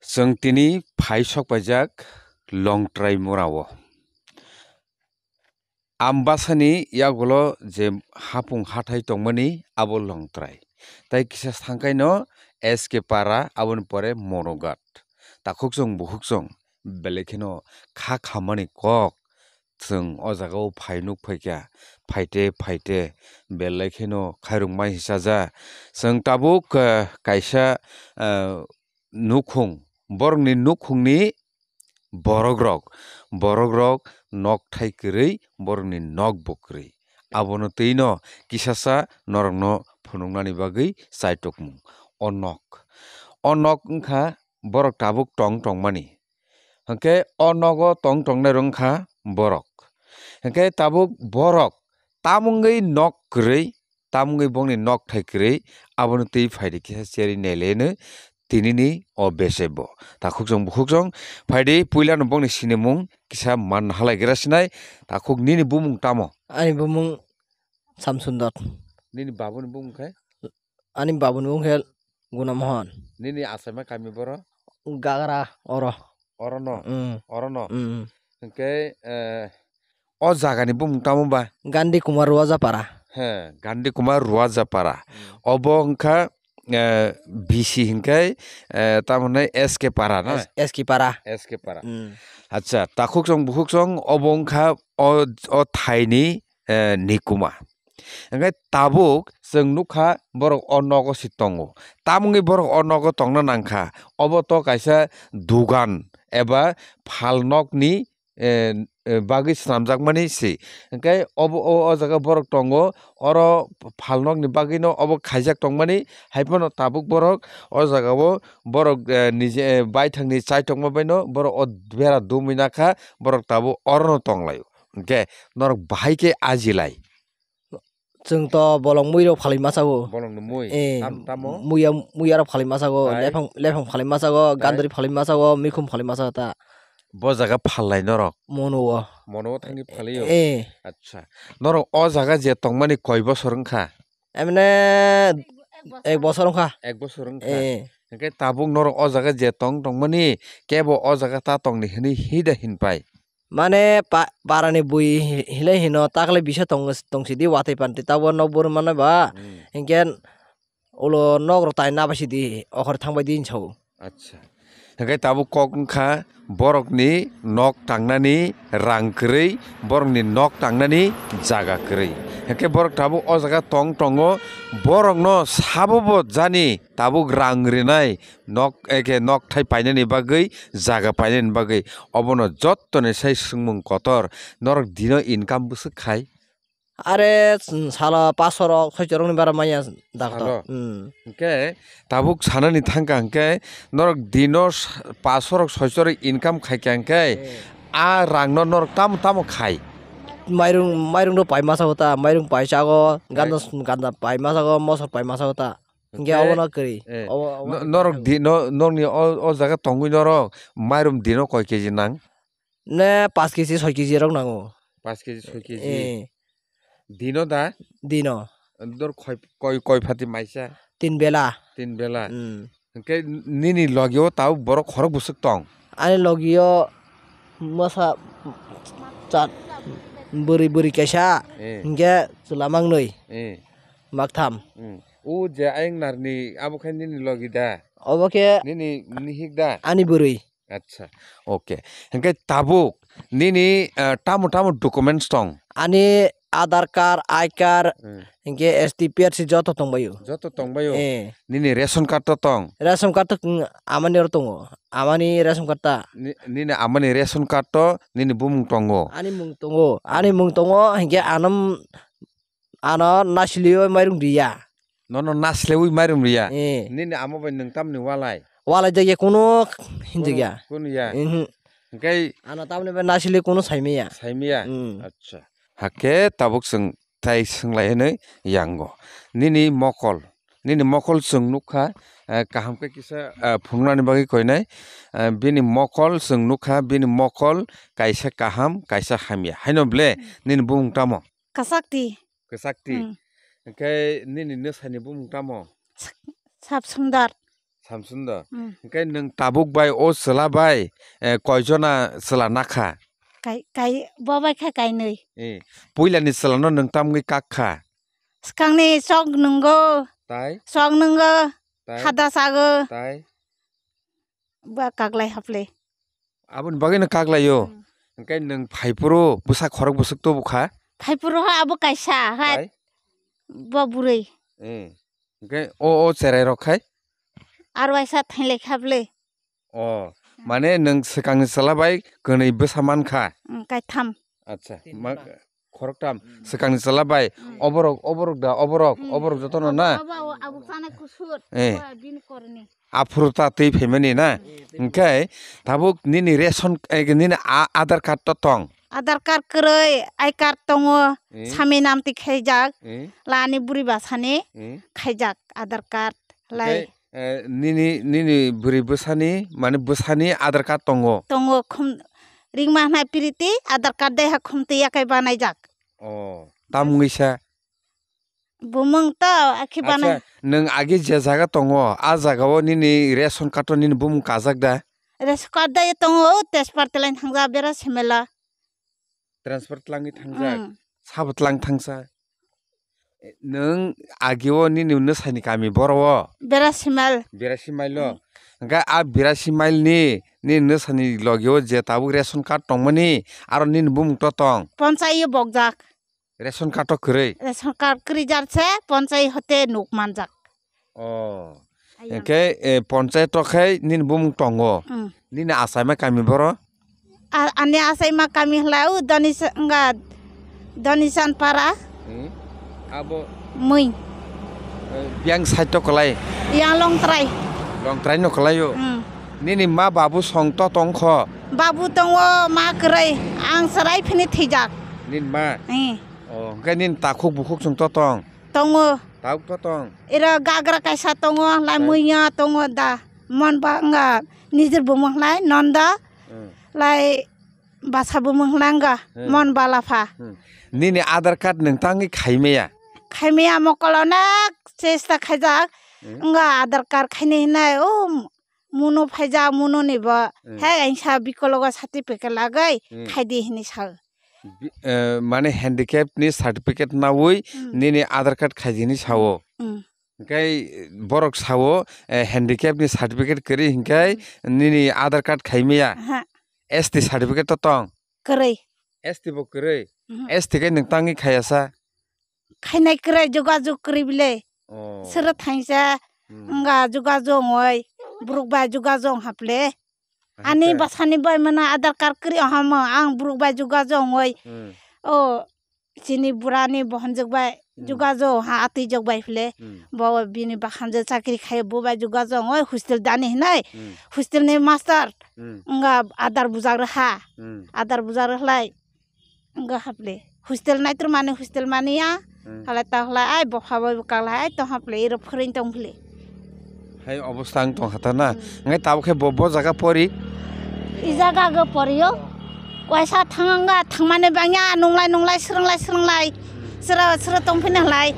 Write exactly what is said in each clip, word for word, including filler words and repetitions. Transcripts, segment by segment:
Chwng tini phai sok paijak Longtrai mura o. Ambasani yagulo je hapung hathai tongmani abo Longtrai. Tai kisa thangkaino S K Para, aboni pore Monoghat. Takhukchwng bukhukchwng belai kheno kha khamani kok. Chwng o jaga o phai nuk phaikha, phaite phaite belai kheno khairokma hinsaja. Chwng tabuk, eh, kaisa, eh, nukhung, borokni nukhungni borokrok, borokrok nok thai kwrwi, borokni nok bo kwrwi. Abono twino kisasa norokno phunuknani bagwi chaitokmung. O nok, o nok wngkha borok tabuk tong tongmani. Hwnkhe o nogo tong tongnai rok wngkha borok. Hwnkhe tabuk borok tamungwi nok kwrwi, tamungwi bongni nok thai kwrwi, abono twi phaidi kisa cherwi naileno tinini o bese bo. Takhukchwng bukhukchwng phaidi puilano bongni sinimung kisa man halai gra sinai. Takhuk, nini bumung tamo? Ani bumung Samsundor. Nini babuni bumung khe? Ani babuni bumung khe Gunamohon. Nini achaima kami boro? Gagra oro. Orono? Mm. Orono? Mm. Hwnkhe, eh, o jagani bumung tamo ba? Gandhi Kumar Ruajapara. He, Gandhi Kumar Ruajapara. Mm. Obo wngkha, eh, B C hwnkhe, eh, tamo hwnwi S K Para na? S-, S K Para. S K Para. Mm. Acha, takhukchwng bukhukchwng obo wngkha o, o thaini, eh, nikuma. Hwnkhe tabuk chwng nukha borok o nogo se tongo. Tamungwi borok o nogo tongna nangkha. Obo to kaisa dugan eba phalnokni, eh, eh, bagwi swnamjakmani se. Hwnkhe obo o, o jaga borok tongo, oro phalnokni bagwino obo khaijak tongmani, hai phano tabuk borok o jagao borok, eh, nije, eh, baithangni chaitokma baino borok o bera dumwi nakha, borok tabuk orono tonglaio. Hwnkhe norok bahai khe ajilai. Chwng to bolong mui rok phalwi ma chago. Bolong ni mui? Eh, tam-, tamo? Muya, muya rok phalwi ma chago, tai? Lephang, lephang phalwi ma chago, tai? Gandri phalwi ma chago, mikhum phalwi ma chago ta. Bo jaga phalnai norok? Mono o. Mono o thangwi phalwi o? Eh. Acha. Norok o jaga je tongmani koi bosor wngkha? Emne ek bosor wngkha. Ek bosor wngkha? Eh. Hwnkhe tabuk norok o jaga je tong tongmani kebo o jaga ta tongni hwnwi hida hinpai? Mane pa-, parani bui hi-, hinlai hino, takle bisa tong-, tongsidi watwi panti, tabuk nok bwrwi mano ba. Hmm. Hinkhe ulo nok rok tai nabaisidi, okhor thangbai di hinwi sao. Acha. Hinkhe tabuk kok wngkha borokni nok tangnani rang kwrwi, borokni nok tangnani jaga kwrwi. Hinkhe borok tabuk o jaga tong tongo, borokno sabo bo jani tabuk rang rinai, nok, eke nok thai painani bagwi, jaga painani bagwi. Obono jottoni sai swngmung kotor. Norok dino income bwswk khai? Are, salo paso rok, soicho rokni bara manya daktor. Salo? Hmm. Hwnkhe tabuk sanani thangkha hwnkhe norok dino s-, paso rok, soicho rok income khaikha hwnkhe, hmm, a rangno norok tamo tamo khai? Mairung, mairung rok pai masa ta, mairung pai chago, pai. Ganda, ganda pai masa go, mosok pai masa ta. Hinkhe obono kwrwi. Eh, obo, obo no-, norok di, no-, nokni o, o jaga tongwi norok mairum dino koi keji nang? Ne paanch keji, soi keji rok nango. Paanch keji, soi keji. Eh. Dino da? Dino. Dor koi, koi, koi phati maisa? Tin bela. Tin bela. Hmm. Hinkhe nini logio tabuk borok khorok bwswk tong? Ani logio masa chat bwrwi bwrwi kaisa, eh, hinkhe chwla mangnwi. Eh. Maktham. Hmm. O je ayang narni abo khe nini logi da? Obo khe nini nihik da? Ani bwrwi. Acha, okay. Hinkhe tabuk nini, eh, tamo tamo documents tong? Ani Aadhaar card, I card, hmm, hinkhe S T P R C joto tongbaio. Joto tongbaio? Eh. Nini ration card to tong? Ration card to, hmm, amani oro tongo. Amani ration card ta. Ni-, nini amani ration card to nini bumung tongo? Ani mung tongo. Ani mung tongo, hinkhe ano ano nasiliui mairung riya. Nono nasiliui mairung riya? Eh. Nini amo bai nwng tamni walai? Walai jakya kunu hinjakya. Kunu, kunu ya? Mhm. Hwnkhe ano tamni bai nasili kunu saimaya. Saimaya? Mm. Acha. Hakhe tabuk chwng tai swnglainwi yango. Nini mokol, nini mokol chwng nukha, eh, kaham khe kisa, eh, phunuknani bagwi koinai. Eh, bini mokol chwng nukha, bini mokol kaisa kaham, kaisa hamya. Haino ble, nini bumung tamo? Kasakti. Kasakti. Hmm. Hwnkhe nini nwsani bumung tamo? Sap Sundar. Thamsundo. Hmm. Hwnkhe nwng tabuk bai o chwla bai, eh, koijona chwla nakha? Kai, kai, bo bai kha kainwi. Eh, puilani chwlano nwng tamgwi kak kha? Swkangni sok nwngo. Tai? Sok nwngo. Tai? Hada sago. Tai? Ba kaklai haple. Aboni bagwino kaklaio. Hmm. Hwnkhe nwng phaiphuru bwsa khorok bwswk tubu kha? Phaiphuru ha abo kaisa, ha. Tai? Bo bwrwi. Eh. Hwnkhe o, o cherai rok khai? Aro waisa thainlai kha bwle. Oh, hmm. Mane nwng swkangni chwla bai kwnwi bwsa man kha? Hmm, kaitham. Acha, ma-, khoroktham. Hmm. Swkangni chwla bai, hmm. Oborok, oborok da, oborok, hmm. Oborok jotono na? Abo, abo, abo chana kusur. Eh. Abo bini korni. Aphuru ta twi phaimani na? Hmm. Hwnkhe tabuk nini ration, eh, nini a-, Aadhaar card to tong? Aadhaar card kwrwi, I card tongo, eh? Sami namtwi khaijak, eh? Lani bwrwi basani, eh? Khaijak Aadhaar card lai. Hwnkhe, eh, nini, nini bwrwi bwsani, mane bwsani Aadhaar card tongo? Tongo, khum-, ringma hwnai piriti Aadhaar card daiha khumtwi yakai banaijak. Oh, tam wngwi sa? Bumung to, akhi banai. Acha, nwng agi je jaga tongo, a jagao nini ration card o nini bumung kajak da? Ration card dai tongo, o Tezpar telai thangjak, bera semela. Transfer tlangwi thangjak? Mm. Sabo tlang thangsa? Nwng agio nini nwsani kami boro o? Bera semel. Bera semel o? Mm. Hwnkhe a bera semel ni, nini nwsani logi o je tabuk ration card tongmani, aro nini bumung to tong? Ponchai o bokjak. Ration card o kwrwi? Ration card kwrwi jar se ponchai hote nuk manjak. Oh. Ayang. Hwnkhe, eh, ponchai to khai nini bumung tongo. Hmm. Nini achaima kami boro? A-, ani achaima kami hwlai o Donis-, wngkha Donisan para. Hmm. Abo. Mui. Eh, biyang side to kwlai? Yang Longtrai. Longtrai no kwlai o? Hmm. Nini ma babu song to tong kho? Babu tongo, ma kwrwi. Ang chwrai phini thwijak. Nini ma? Hmm. Oh, hwnkhe nini takhuk bukhuk chwng to tong? Tongo. Takhuk to tong? Iro gagra kaisa tongo, lai tai? Muiya tongo da. Mon ba wngkha nijor bumung lai Nonda. Hmm. Lai basa bumung lai wngkha, hmm. Mon balapha. Hmm. Nini Aadhaar card nwng tangwi khaimaya? Khaimaya mokol onek chesta khaijak. Hmm. Wngkha Aadhaar card khaini hinai, o muno phaijak, muno ni bo, hmm. He, engsa bikologo certificate lagwi, hmm. Khaidi hinwi sao. Bi-, eh, mane handicap ni certificate nawi, hmm. Nini Aadhaar card khaidi hinwi sao. Hmm. Hwnkhe borok sao, eh, handicap ni certificate kwrwi hwnkhe, hmm. Nini Aadhaar card khaimaya. Aha. S T certificate to tong? Kwrwi. S T bo kwrwi? Mhm. S T khe nwng tangwi khayasa? Khainai kwrwi, jogajog kwrwi bile. Oh. Sero thaisa, hmm. Wngkha jogajog wngwi, borok bai jogajog haple. Ani bwsani bai mano Aadhaar card kwrwi ohamw, ang borok bai jogajog wngwi. Hmm. O chini burani bohonjwk bai, hmm. Jogajog ha atwijak bai phle. Hmm. Bo bini bahanjwk chakri khai bo bai jogajog wngwi hostel dani hinai. Hmm. Hostel ni master. Hmm. Wngkha Aadhaar bujak rwha. Hmm. Aadhaar bujak rwhlai. Wngkha haple. Hostel naitor mani hostel mani ya. Hmm. Halai ta halai ai bopha bai bwkak lai ai tong haple iro phwrwng tong phle. Hai obostha ang tong hata na. Hmm. Ngai tabuk khe bo, bo jaga pori? I jaga go pori o. Waisa thang ang ga thangmani bangya nunglai nunglai srwnglai srwnglai. Sra sra tong phini halai.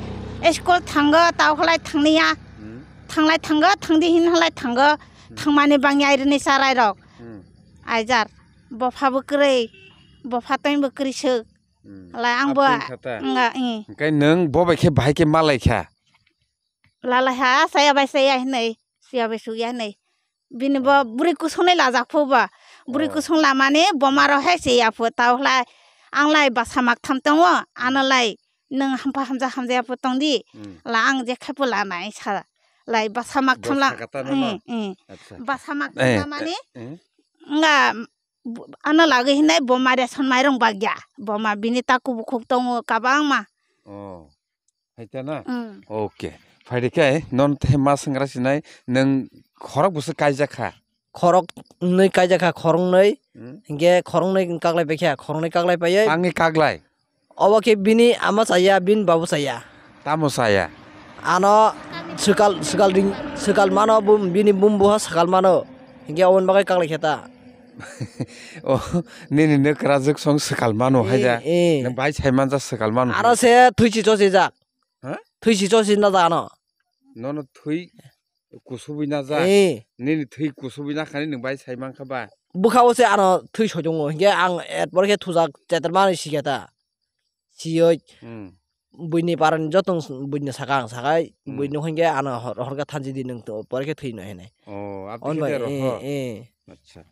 School thango tau halai thangni ya. Hmm. Thanglai thango thangdi hin halai thango. Hmm. Thangmani bangya irini sarai rok. Hmm. Aijar. Bopha bo kwrwi. Bopha tong bo kwrwi suk. Hmm. Halai ang bo. Aboni kha ta? Nga, eh. Hwnkhe nwng bo bai khe bahai khe malai kha? Lalai ha, saya bai saya hinwi, siya bai sukya hinwi. Bini bo, oh, bwrwi kusung ni lajak phu bo. Bwrwi, oh, kusung lamani boma rok hai se ya phu. Tao lai, ang lai basa mak tham tongo, ano lai nwng hampha hamja hamjaya phu tong di. Hmm. La ang je khai phu la nai sa. Lai basa mak tham la. Basa kata no no. Eh, eh. Acha. Basa mak tham, eh, lamani. Eh, eh. Nga, bu-, ano lagwi hinai boma ration mairung bagya. Boma bini taku bukhuk tongo kabangma. Oh. Hai ta na? Mm. Okay. Phaidi khe non the ma swngra sinai nwng khorok bwswk kaijak kha? Khorok nwi kaijak kha, khorok nwi. Mm. Hinkhe khorok nwi kaklai paikha, khorok nwi kaklai paiwi. Tangwi kaklai? Obo khe bini ama chaya, bini babu chaya. Tamo chaya? Ano swkal, swkal ring, swkal mano, bum, bini bumbuha swkal mano. Hinkhe oboni bagwi kaklai khe ta. O, nini nw kwrajwk song swkal mano hai da. Eh, eh. Nwng bai sai manja swkal mano. Aro se thwi si chosi jak. Ha? Thwi si chosi na jak ano. Nono thwi. Kusubui na ja. Eh. Nini thwi kusubui na khani nwng bai sai mankha ba. Bwkha o se ano thwi soi tongo. Hinkhe ang etpor khe thujak chetar mani sikha ta. Siyoi. Hmm. Buini parani jotong buini saka ang sakai. Hmm. Buini hwnkhe ano hor-, horkha thanchi di nwng to pore khe thwi no hinai. Oh, abdi On khe bai, de eh, roho. Eh. Acha.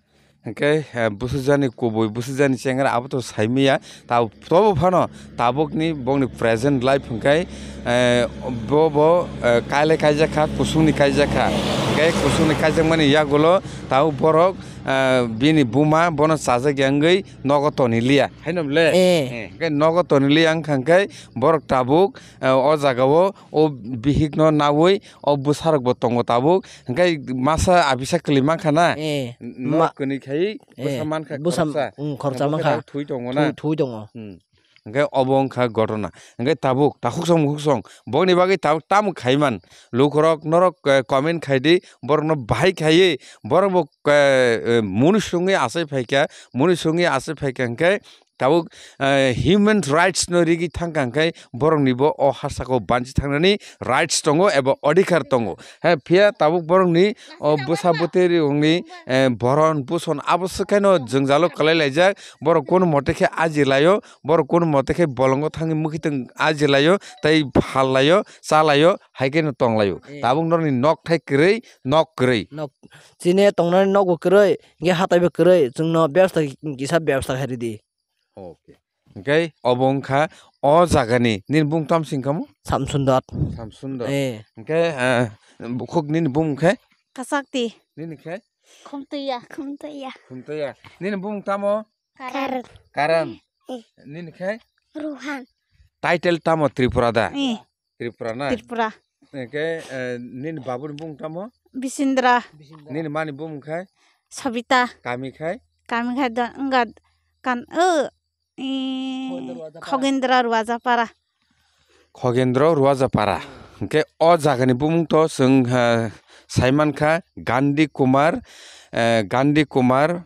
Hingke, eh, busujani kubui, busujani chengra abo to saimiya. Ta-, tobo phano tabukni bongni present life hingke, eh, bo, bo, eh, kailai kaijakha, kusungni kaijakha. Hingke kusungni kaijakmani yagulo tabuk borok, eh, bini buma bono chajak ya wngwi nogo toniliya. Haino le? Eh. Eh, hingke nogo toniliya wngkha hingke borok tabuk, eh, o jagao o bihikno naui o bwsarokbo tongo tabuk. Hingke masa abisa kwlwi mankha na? Eh, N-, ma-, nok kwnwi khai eh, bwsa mankha bwsa, khoroksa. Mm, khoroksa Abo khe mankha. Tabuk thwi tongo na? Thwi, thwi tongo. Hmm. Hingke obo wngkha gotona. Hingke tabuk, ta khuksong mukhusong. Boni bagwi tabuk tamo khaiman. Lukurok norok, eh, comment khaidi, borokno bahai khaiwi, borokbo, eh, eh, muni sungwi asai phaikha, muni sungwi asai phaikha hingke tabuk, eh, human rights no rigi thangkha hingke borokni bo o hasako banchi thangnani rights tongo eba odhikar tongo. He phiya tabuk borokni o bwsa bwtwi rokni, eh, boron buson abo swkhaino jwngjalo kwlai laijak. Borok kono mote khe aji laio, borok kono mote khe bolongo thangwi mwkhitwng aji laio, tei phal laio, cha laio, hai kheno tong laio. Eh. Tabuk norokni nok thai kwrwi, nok kwrwi. Nok, chini tongnani nokbo kwrwi, hingke hataibo kwrwi, chwngno bebasta kisa bebasta khairidi. Okay. Hingke obo wngkha o jagani. Nini bumung tamo singkamo? Samsundor. Samsundor. Eh. Hingke, eh, bukhuk nini bumung khe? Kasakti. Nini khe? Khumtuya. Khumtuya. Khumtuya. Nini bumung tamo? Karan. Karan. Eh. Nini khe? Ruhan. Title tamo Tripura da? Eh. Tripura na? Tripura. Hingke, eh, nini babuni bumung tamo? Bisindra. Nini mani bumung khai? Sabita. Kami khai? Kami khai da, wngkha kan, o, i, Khogindra Ruaja Para. Khogindra Ruaja Para. Hingke o jagani bumung to chwng, eh, sai mankha Gandhi Kumar, eh, Gandhi Kumar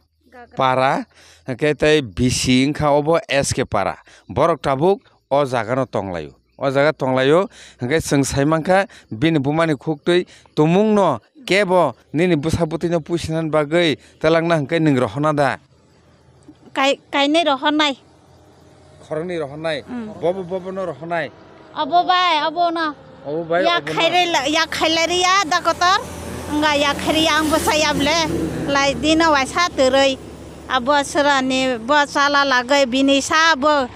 Para, hingke tei bisi wngkha obo S K Para. Borok tabuk o jaga no tonglaio. O jaga tonglaio, hingke chwng sai mankha bini bumani khuktwi tumungno kebo nini bwsa bwtwino puisinani bagwi twlangna hingke nwng rohorna da? Kai-, kainwi rohornai. Khoroknwi rohornai? Mm. Bobo bobono rohornai? Obo bai, obono. Obo bai, yak obono. Khairwi la-, yak khailai rwya da kotor. Wngkha yak khairwi ang bwsa ya bwle. Lai dino waisa twrwi. Abo swrani bo chala lagwi bini sa bo.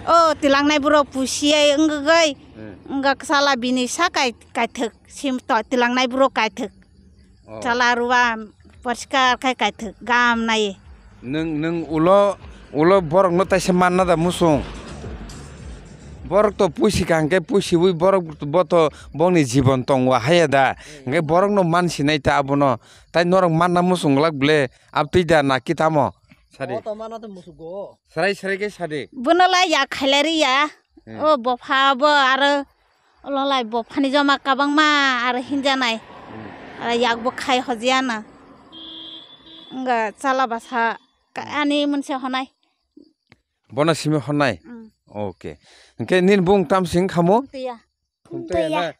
O tilangnai borok pusi ai wngwi, hmm, wngkha kwchla bini sa kai-, kaithwk sim to tilangnai borok kaithwk. Oh. Chala rwya poriskar khai kaithwk gam nai. Nwng, nwng ulo, ulo borokno taisa manna da musung? Borok to puisi ka hwnkhe puisiui borok bo to bongni jibon tongo haiya da. Hwnkhe borokno mansinai ta abono. Tai norok manna musung glak ble abtwi da na ki tamo? Sadi. O to mana to musugo. Srai srai khe sadi. Bono lai ya khailai ri ya. Hmm. O bopha bo aro lolai bophani joma kabangma aro hinjanai. Hmm. Aro yak bo khai hojiya na. Wngkha chala basa ka-, hmm, ani mwnse honai. Bono simi honai? Hmm. Okay. Hwnkhe nini bung tamsing khamo? Twiya. Hwnkhe ya.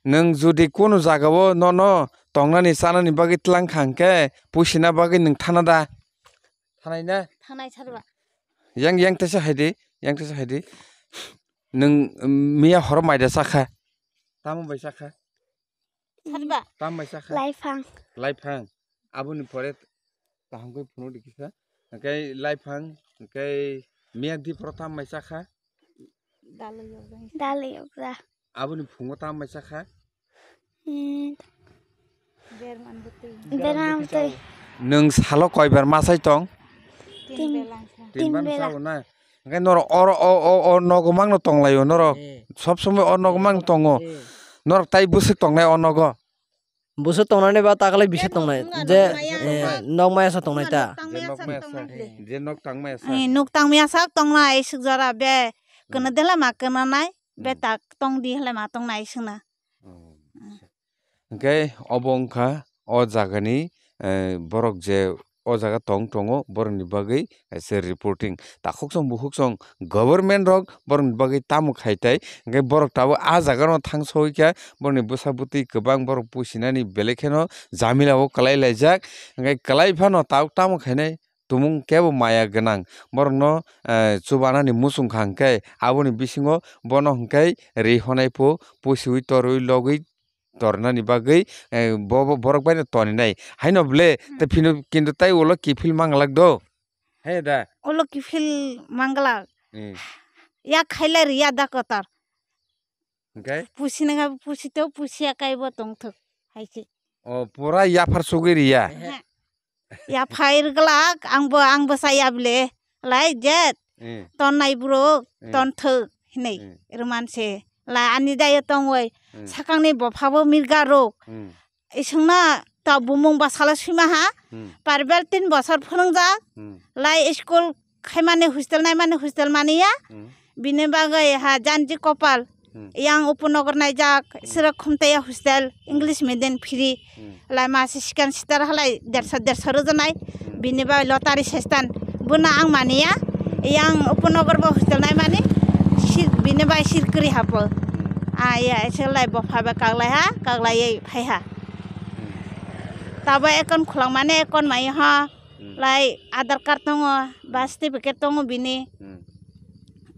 Nwng jodi kunu jagao nono tongnani chanani bagwi tlang kha hwnkhe puisina bagwi nwng thana da? Thanai na? Thanai sarba. Yang, yang tesa haidi, yang tesa haidi. Nwng, mm, miya horo maida chakha? Tamo bai chakha? Sarba. Tamo bai chakha? Laiphang. Laiphang. Aboni pore kaham khe phunuk di kisa. Hwnkhe laiphang, hwnkhe miya di poro tamo bai chakha? Dalwi yokra. Dalwi yokra. Aboni phungo tamo bai chakha? Hmm. Berman bwtwi. Berman bwtwi. Nwng salo koibar masai tong? Tin. Tin bela wngkha. Tin bela. Tin bela. Sao na? Hwnkhe norok oro o, o, o nogo mangno tonglaio norok. Eh. Sob somoi o nogo mangno tongo. Eh. Norok tai bwswk tongnai o nogo? Bwswk tongnani ba taklai bisa tongnai. Je, eh, nok maya sa tongnai ta. Je nok maya sa, je nok tang maya sa. Eh, nok tang maya sa tongnai, suk jora be. Kono dela ma kono nai, be tak tong di hle ma tongnai suna. Oh. Hwnkhe obo wngkha o jagani, eh, borok je o jaga tong tongo, borokni bagwi kaisa reporting. Takhuksong bukhuksong government rok borokni bagwi tamo khai tai, hwnkhe borok tabuk a jaga no thang sogwi kha, borokni bwsa bwtwi kwbang borok pusinani belai kheno jamila o kwlai laijak, hwnkhe kwlai phano tabuk tamo khainai. Tumung kebo maya gwnang borokno, eh, chubanani muchung kha hwnkhe aboni bisingo bono hwnkhe ri honai pho pusiwi torwi logwi tornani bagwi, eh, bo, bo borok baino toninai. Haino ble, hmm, te phino kintu tai ulo kiphil manglak do. He da. Ulo kiphil manglak. Hmm. Ya khaila riya da kotor. Hwnkhe? Pusinai kha pusito pusiya kaibo tongthok. Hai se. O, pura yaphar sugwi riya. Ehe. Yaphai rwglak, angbo, angbo saya bile. Lai jet. Eh. Tonnai borok, eh, tonthok hinwi, eh, rwman se. Lai ani dayo tongoi. Eh. Sakangni bophabo mirga rok. Hmm. Isingna ta bumung basala sima ha. Hmm. Parbel tin bosor phwnwngjak. Hmm. Lai school khaimani hostel naimani hostel mani ya. Hmm. Bini bagwi ha janji kopal. Hmm. Yang Upanagar naijak, hmm, sira Khumtaiya hostel, hmm, English medium free. Hmm. Lai masi sikan sitar halai dersa dersa rwjanai. Hmm. Bini bagwi lottery system. Buna ang maniya. Yang Upanagar bo hostel naimani. Sir, bini bagwi sir kwrwi hapo. Hmm. Ah, ya, ese lai bopha bai kaglai ha, kaglaiwi phai ha. Hmm. Tabo account khulangmani account mai ha. Hmm. Lai Aadhaar card tongo, birth certificate tongo bini. Hmm.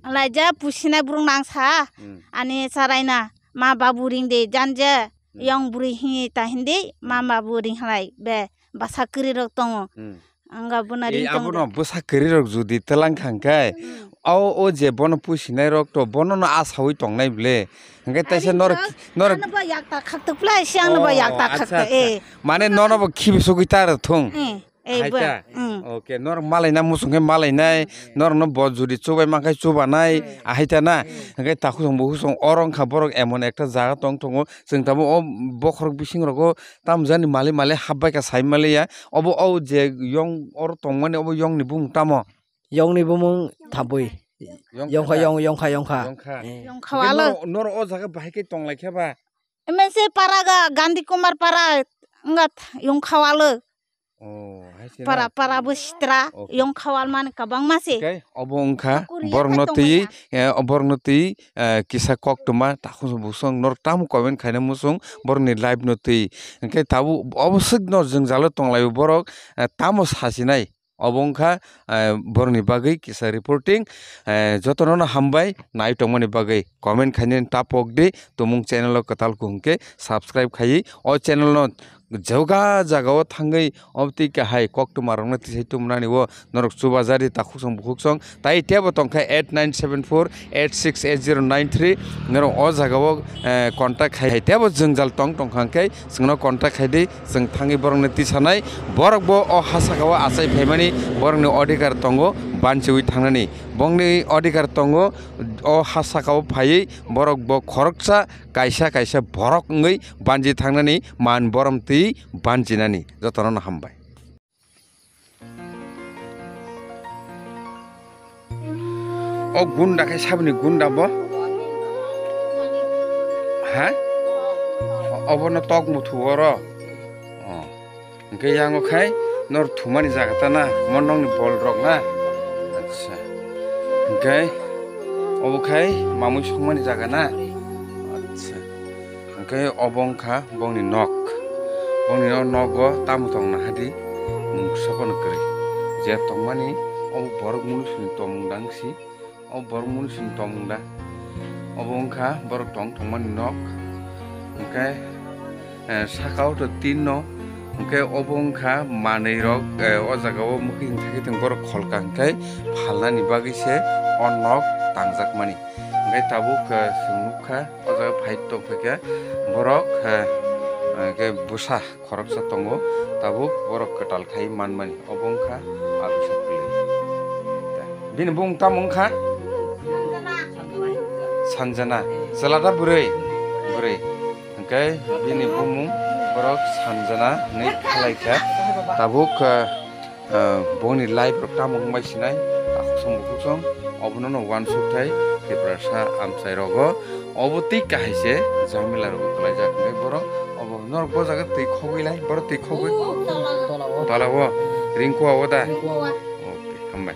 Lai ja pusinai borok nang sa, hmm, ani charaina, ma babu ring de, jan je, hmm, yong bwrwi hinwi ta hindi, ma, hmm, babu ring halai be bwsa kwrwi rok tongo. Hmm. Ang ga buna ring tongo. Abono bwsa kwrwi rok jodi twlang kha hwnkhe, hmm, o, o je bono pusinai rok to bono no asawi tongnai ble. Hwnkhe taisa norok, norok ano ba yak ta khak tuk pla, si ano ba yak ta khak ta, oh, acha, acha, eh. Mane nono bo khibi sugwi ta rw thung. Eh. Ei, hai bo, ta? Mm. Okay, norok malaina muchung khe malainai, mm, norokno bo judi chubai mankhe chubanai, mm, ahai ta na? Mm. Hwnkhe takhusong bukhusong oro wngkha borok emon ekta jaga tong tongo, chwng tamo o bokhorok bising rogo tamo jani mali mali hapbai kha sai maliya, obo o je yong oro tongmani obo yongni bumung tamo? Yongni bumung Thabwi. Yong Yongkha, kha yong, yongkha, yongkha. Yongkha. Eh. Yongkha walo. Hwnkhe nor-, noro o jaga bahai khe tong lai khe ba? Emen se para ga Gandhi Kumar para wngkha th-, yongkha walo. Oh, hai se na? Para, para bo sitra, okay, yongkha wal mani kwbangma se. Okay, obo wngkha, Kukuria borokno twi, eh, borokno twi, eh, kisa koktwma, takhuk bwswng norok tamo comment khaina muchung, borokni live no twi. Hwnkhe tabuk obo swk no jwngjalo tonglaio borok, eh, tamo sasinai. Obo wngkha, eh, borokni bagwi kisa reporting, eh, jotono no hambai nai tongmani bagwi. Comment khainani ta pok di, tumung channel o kwtal kuhung khe subscribe khaiwi o channel no joga jaga o thangwi obtwi kahai koktwma rokno tisai tubunani o norok chubajar di takhuk song bukhuk song tai tebo tongkha eight nine seven four eight six eight zero nine three norok o jaga o, eh, contact khai, hai tebo jwngjal tong tongkha hwnkhe chwngno contact khai di, chwng thangwi borokno tisanai, borok bo o ha saka o achai phaimani borokni odhikar tongo banchiwi thangnani, bongni odhikar tongo o ha saka o phaiwi borok bo khoroksa kaisa kaisa borok wngwi banchi thangnani man borom twi banchinani jotono no hambai. O gunda khe saboni gunda bo? Ha? Obono tok muthu oro. Oh. Hwnkhe yango khai nor thumani jaga ta na, mo nokni bol rok na. Acha. Hwnkhe obo khai mamui songmani jaga na. Acha. Hwnkhe obo wngkha bongni nok. Bongni o nogo tamo tong nahadi mung sopono kwrwi. Je tongmani obo borok munushuni tongmung dang si, obo borok munushuni tongmung da. Obo wngkha borok tong tongmani nok. Hwnkhe, eh, saka o to tin no. Hwnkhe obo wngkha manwi rok, eh, o jaga o mwkhwi hwnkhe borok kholka hwnkhe phalnani bagwi se o nok tangjakmani. Hwnkhe tabuk, eh, chwng nukha. O jaga phai tongphaikha borok, eh, eh, khe bwsa khoroksa tongo, tabuk borok kwtal khai manmani, obo wngkha Abhishek Pillai. Bini bumung tamo wngkha? Sanjana. Chwla da bwrwi? Bwrwi. Hwnkhe bini bumung borok Sanjana hinwi khlai kha. Tabuk, eh, Ah, boni life rok tamo wngbai sinai, takhuk song bukhuk song, obono no uansuk thai, Tiprasa amchai rogo, obo twi kahai se, jamila rogo kwlaijak hwnkhe borok, obo norok bo jaga twi khogwi lai, borok twi khogwi, tola o, tola o, Ringkua o da? Ringkua. Okay, hambai.